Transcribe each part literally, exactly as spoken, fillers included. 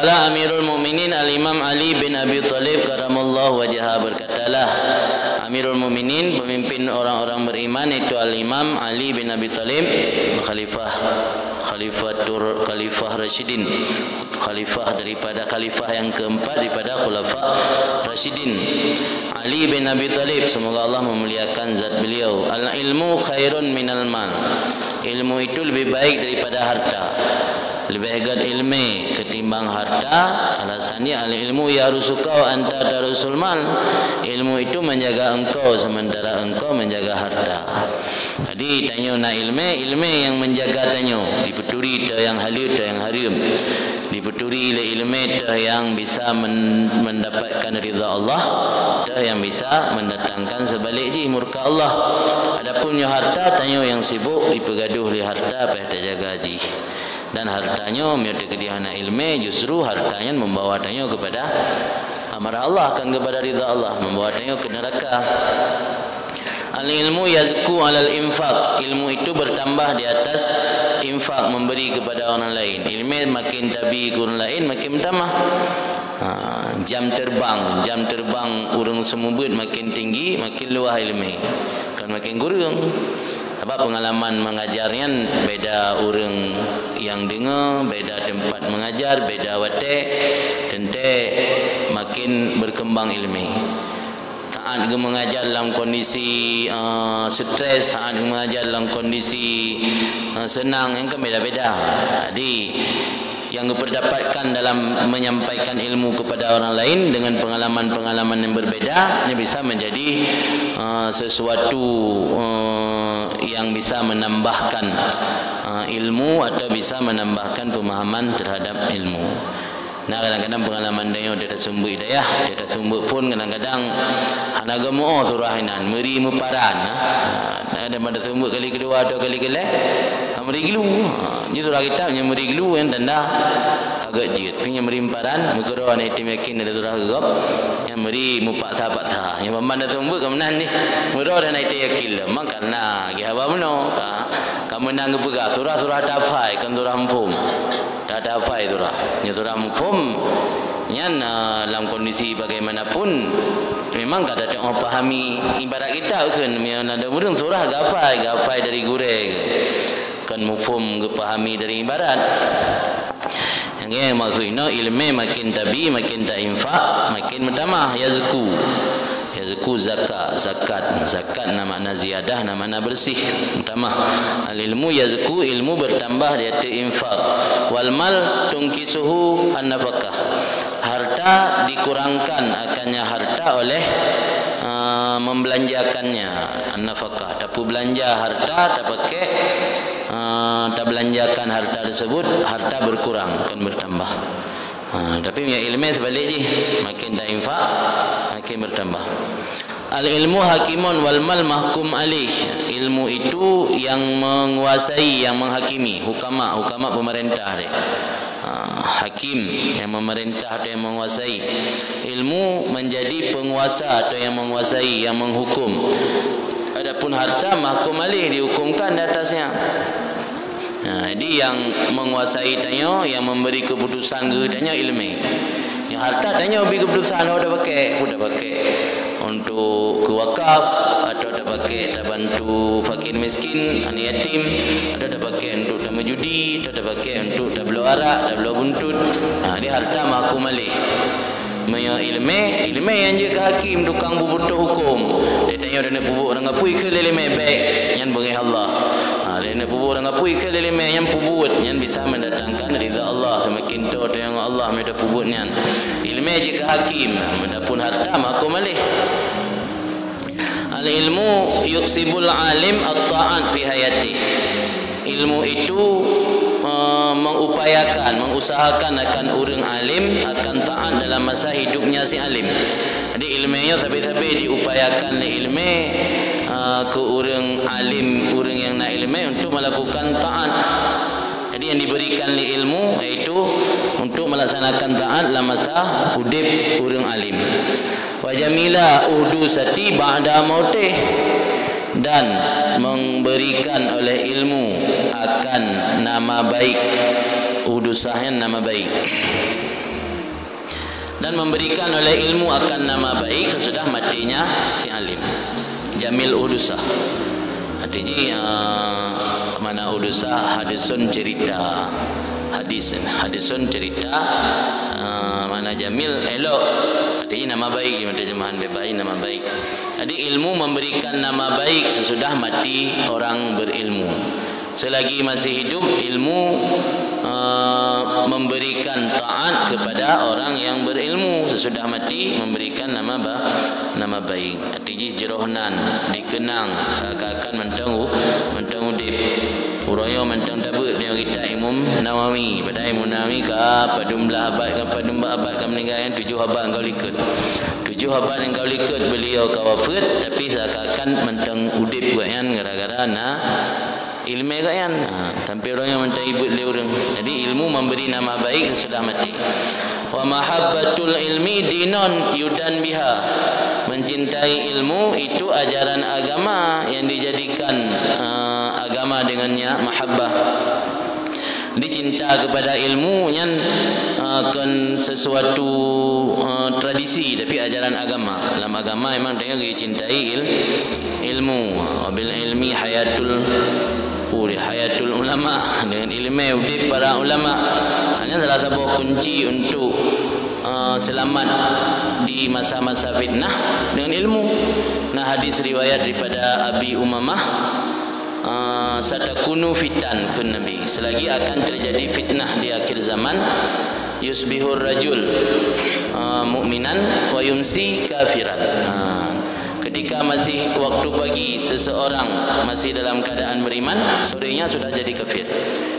Qala Amirul Mukminin Al-Imam Ali bin Abi Thalib karamallahu wajhah, berkatalah Amirul Mukminin, pemimpin orang-orang beriman, yaitu Al-Imam Ali bin Abi Thalib, khalifah, khalifatur, khalifah Rasyidin, khalifah daripada khalifah yang keempat daripada khulafa Rasyidin. Ali bin Abi Thalib, semoga Allah memuliakan zat beliau, "Al-ilmu khairun minal mal." Ilmu itu lebih baik daripada harta. Lebih gét ilmu ketimbang harta. Alasannya, "Al-ilmu yahrusuka wa anta tahrusul mal." Ilmu itu menjaga engkau sementara engkau menjaga harta. Jadi, tanyoe na ilmu, ilmu yang menjaga tanyoe, dipeuturi teuh nyang haleue, teuh nyang hareuem. Dipeuturi lé ilmu teuh nyang bisa men-, mendapatkan ridha Allah, teuh nyang bisa mendatangkan seubalik jih murka Allah. Adapun nyoe harta, tanyoe nyang sibuk jipeugadôh lé harta, payah tajaga jih. Dan harta nyoe meunyoe teukeudi hana ilmu, justru harta nyan membawa tanyoe kepada amarah Allah, kon kepada ridha Allah, membawa tanyoe ke neraka. Al-ilmu yazku alal infak. Ilmu itu bertambah di atas infak, memberi kepada orang lain. Ilmu makin tabi keu ureuëng laén, makin meutamah. Ha, jam terbang, jam terbang ureuëng seumeubeuet makin tinggi, makin luwah ilmu. Kon makin kureueng. Sabab pengalaman mengajar nyan beda ureuëng nyang deungoe, beda tempat mengajar, beda watée, teuntée makin berkembang ilmu. Saat geumeungajar lam kondisi, eh, stres, saat geumeungajar lam kondisi, eh, senang, nyang kan beda-beda. Jadi, yang geupeudapatkan dalam menyampaikan ilmu kepada orang lain dengan pengalaman-pengalaman yang berbeda, ini bisa menjadi, eh, sesuatu, eh, yang bisa menambahkan, eh, ilmu atau bisa menambahkan pemahaman terhadap ilmu. Nah, kadang-kadang pengalaman tanyoe di atas sumbeuk hidayah, di atas sumbeuk phon kadang-kadang hana geumeu'oh surah inan, meuri meuparan. Nah, dan pada sumbeuk kali kedua atau kali keleh, ha, meuri gelu. Ha, jadi surah kitab nyang meuri gelu nyang tanda agak jeuet. Tapi nyang meuri meuparan, meukeurah na item yakin ada surah geugob, nyang meuri meupaksa-paksa. Nyang ban pada sumbeuk ka meunan deh. Meurah dan item yakin lom. Maka na, gih haba meunoe. Ka, ka meunan geupeugah, surah-surah tafai, kon surah muphom. Dah tafai surah. Nyoe surah muphom nyan, ah, lam kondisi bagaimanapun memang ka tateungoh pahami ibarat kitab kheun. Meunyoe na ureuëng surah gafai, gafai dari gurée kheun. Kon muphom geupahami dari ibarat. Nyang maksud inoe ilmu makin tabi, makin ta infak, makin meutamah, yazku. Yazku zakat, zakat. Zakat na makna ziyadah, na makna bersih, meutamah. Al-ilmu yazku, ilmu bertambah di ateueh infak. Wal mal tungkisuhu an-nafaqah. Harta dikurangkan akannya harta oleh, eh, membelanjakannya. An-nafaqah. Tapeubelanja harta, tapakai, eh, tabelanjakan harta tersebut, harta berkurang, bukan bertambah. Ha, tapi meunyoe ilmu seubalik jih, makin ta infak, makin bertambah. Al-ilmu hakimun wal mal mahkum alaih. Ilmu itu yang menguasai, yang menghakimi. Hukama, hukama pemerintah deh. Ha, hakim yang memerintah atau yang menguasai. Ilmu menjadi penguasa atau yang menguasai, yang menghukum. Adapun harta mahkum alaih, dihukumkan di atasnya. Nah, jadi yang menguasai tanyoe, yang memberi keputusan keu tanyoe ilmu. Yang harta tanyoe bri keputusan, oh, dah pakai, oh, dah pakai untuk keu wakaf, atau dah pakai tabantu fakir miskin, anak yatim, atau dah pakai untuk tameujudi, atau dah pakai untuk tabloe arak, tabloe buntut. Nah, jadi harta mahkum alaih. Meunyoe ilmu, ilmu nyang jeuet keu hakim, tukang peuputoh huköm. Tanyoe dan peubuet ureuëng apui keu lé ilmu bék, nyan beungéh Allah. Ha, dan peubuet ureuëng apui keu lé ilmu nyang peubuet, nyan bisa mendatangkan ridha Allah. Seumaken toe tanyoe ngon Allah meunyoe peubuet nyan. Ilmu jeuet keu hakim, adapun harta mahkum alaih. Al-ilmu yuksibul alim at-ta'at fi hayatih. Ilmu itu, eh, mengupayakan, mengusahakan akan ureuëng alim akan taat dalam masa hidupnya si alim. Jadi ilmu nyoe sabe-sabe diupayakan lé ilmu, eh, keu ureuëng alim, ureuëng nyang na ilmu untuk melakukan taat. Jadi yang diberikan lé ilmu yaitu untuk melaksanakan taat dalam masa udeb ureuëng alim. Wa jamila uhdusati ba'da mautih, dan memberikan oleh ilmu akan nama baik, uhdusah nyan nama baik. Dan memberikan oleh ilmu akan nama baik sesudah matinya si alim. Jamil Udusa. Artinya, eh, mana Udusa hadisun cerita. Hadis, hadisun cerita, eh, mana jamil elok. Artinya nama baik, terjemahan bebas nama baik. Jadi ilmu memberikan nama baik sesudah mati orang berilmu. Selagi masih hidup, ilmu, eh, memberikan taat kepada orang yang berilmu. Sesudah mati, memberikan nama ba-, nama baik. Arti jih jroh nan, dikenang, seakan-akan mantong u-, mantong udeb. Uroe nyoe mantong tabeuet meunyoe geutanyoe Imam Nawawi. Padahai Imam Nawawi ka padum blah abad, ka padum blah abad ka meuninggai, tujoh abad enggau likot. Tujoh abad enggau likot beliau ka wafeuet, tapi seakan-akan mantong udeb gobnyan gara-gara na ileumèe gobnyan. Ha, sampai uroe nyoe mantong ibeuet lé ureueng. Jadi ilmu memberi nama baik sesudah mati. Wa mahabbatul ilmi dinun yudan biha. Mencintai ilmu itu ajaran agama yang dijadikan, eh, agama dengannya, mahabbah. Jadi cinta kepada ilmu nyan, eh, kon sesuatu, eh, tradisi, tapi ajaran agama. Dalam agama memang tengok dicintai il-, ilmu. Wa bil ilmi hayatul, oh, dia hayatul ulama. Dengan ilmu udeb para ulama. Hanya salah satu kunci untuk, eh, selamat di masa-masa fitnah dengan ilmu. Nah, hadis riwayat daripada Abi Umamah, eh, "Satakunu fitan," kheun Nabi. Selagi akan terjadi fitnah di akhir zaman, "Yusbihur rajul, eh, mu'minan wa yumsi kafiran." Ha. Ketika masih waktu pagi, seseorang masih dalam keadaan beriman, sorenya sudah jadi kafir.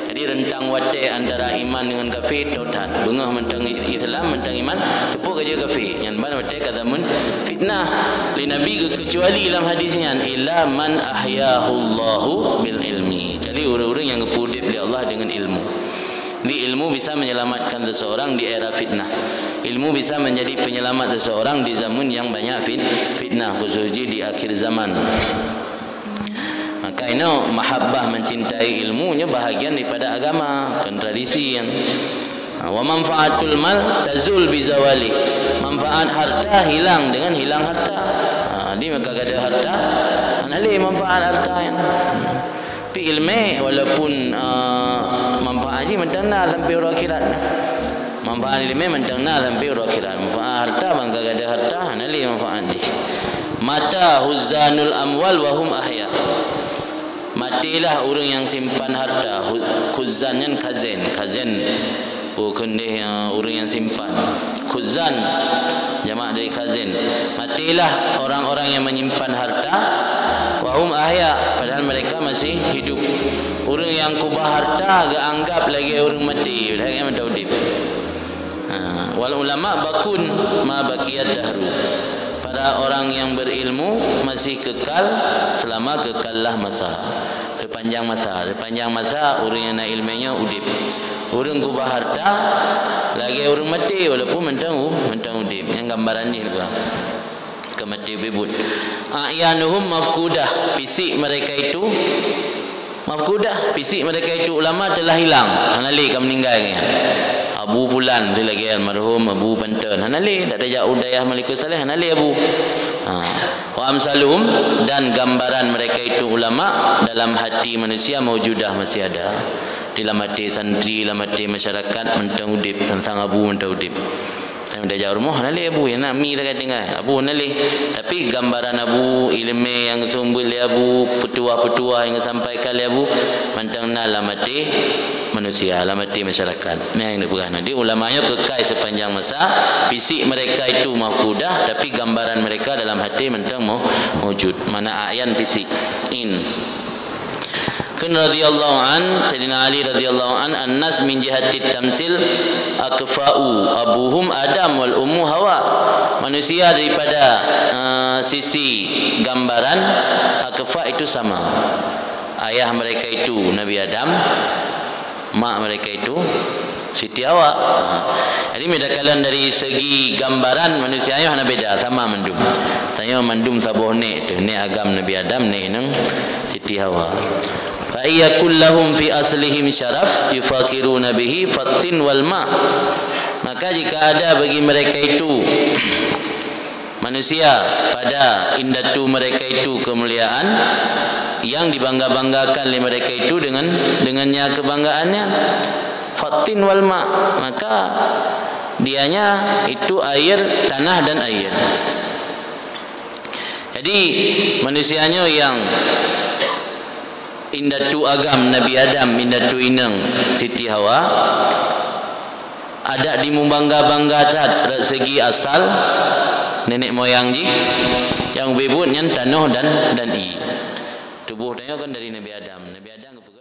Jadi rentang watèe antara iman dengan kafir teuh that. Beungoh mantong Islam, mantong iman, teupok ka jeuet kafir. Nyan ban watèe ka zaman fitnah. Lé Nabi geukeucuali lam hadis nyan, "Illa man ahyahullahu bil ilmi." Jadi ureueng-ureueng nyang geupeuudeb lé Allah dengan ilmu. Jadi ilmu bisa menyelamatkan seseorang di era fitnah. Ilmu bisa menjadi penyelamat seseorang di zaman yang banyak fit-, fitnah, khusus jih di akhir zaman. Maka inoe mahabbah, mencintai ilmu, nyoe bahagian daripada agama, kon tradisi nyan. Ha, wa manfaatul mal tazul bizawali. Manfaat harta hilang dengan hilang harta. Ha, jadi maka gadôh harta, hana lé manfaat harta nyan. Tapi ileumèe walaupun, eh, manfaat jih mantong na sampai uroe akhirat. Manfaat ileumèe mantong na sampai uroe akhirat. Manfaat harta, ban ka gadôh harta, hana lé manfaat jih. Mata huzzanul amwal wa hum ahya. Matilah ureueng nyang simpan harta. Hu-, khuzzan nyan khazen, khazen. Oh, kheun deh, eh, ureueng nyang simpan. Khuzzan, jamak dari khazin. Matilah orang-orang yang menyimpan harta, wa hum ahya, padahal mereka masih hidup. Ureueng nyang kubah harta geuanggap lagèe ureueng maté, padahal nyan mantong udeb. Ha, wal ulama baqun ma baqiyad dahru. Para orang yang berilmu masih kekal selama kekallah masa. Sepanjang masa, sepanjang masa ureueng nyang na ileumèe nyoe udeb. Ureueng kubah harta lagèe ureueng maté, walaupun mantong u-, mantong udeb. Nyan gambaran jih, bukan? Ka maté ubé buet. A'yanuhum mafqudah, fisik mereka itu mafqudah, fisik mereka itu ulama telah hilang, hana lé ka meuninggai nyan. Abu Fulan, tu lagèe almarhum Abu Banten, hana lé, dak tajak u dayah Malikussaleh, hana lé Abu. Ha. Wa amsaluhum, dan gambaran mereka itu ulama dalam hati manusia maujudah, masih ada. Di lam até santri, lam até masyarakat mantong udeb, teuntang Abu mantong udeb. Tapi tajak rumoh, hana lé Abu, nyang na mi sagai tinggai. Abu hana lé. Tapi gambaran Abu, ileumèe nyang geuseumeubeuet lé Abu, peutuah-peutuah nyang geusampaikan lé Abu, mantong na lam até manusia, lam até masyarakat. Nyan nyang neupeugah nyan. Jadi ulama nyoe kekal sepanjang masa, fisik mereka itu mafqudah, tapi gambaran mereka dalam hati mantong mau-, maujud. Makna a'yan fisik. In. Kheun radhiyallahu an, Sayyidina Ali radhiyallahu an, "An-nas min jihati tamsil akfa'u, abuhum Adam wal ummu Hawa." Manusia daripada, eh, sisi gambaran, akfa itu sama. Ayah mereka itu Nabi Adam, mak mereka itu Siti Hawa. Ha. Jadi, meunyoe takalon dari segi gambaran manusia nyoe hana beda, sama mandum. Tanyoe mandum saboh nèk teuh, nèk agam Nabi Adam, nèk inong Siti Hawa. Fa iyakul lahum fi aslihim syaraf yufakhiruna bihi fattin wal ma. Maka jika ada bagi mereka itu, manusia, pada indatu mereka itu kemuliaan yang dibangga-banggakan lé mereka itu dengan, dengannya kebanggaannya, fattin wal ma, maka dianya itu air, tanah dan air. Jadi, manusia nyoe nyang indatu agam Nabi Adam, indatu inong Siti Hawa, adak jimubangga-bangga that rot segi asal nenek moyang jih, nyang ubé buet nyan tanoh dan, dan ié. Tuboh tanyoe kan dari Nabi Adam. Nabi Adam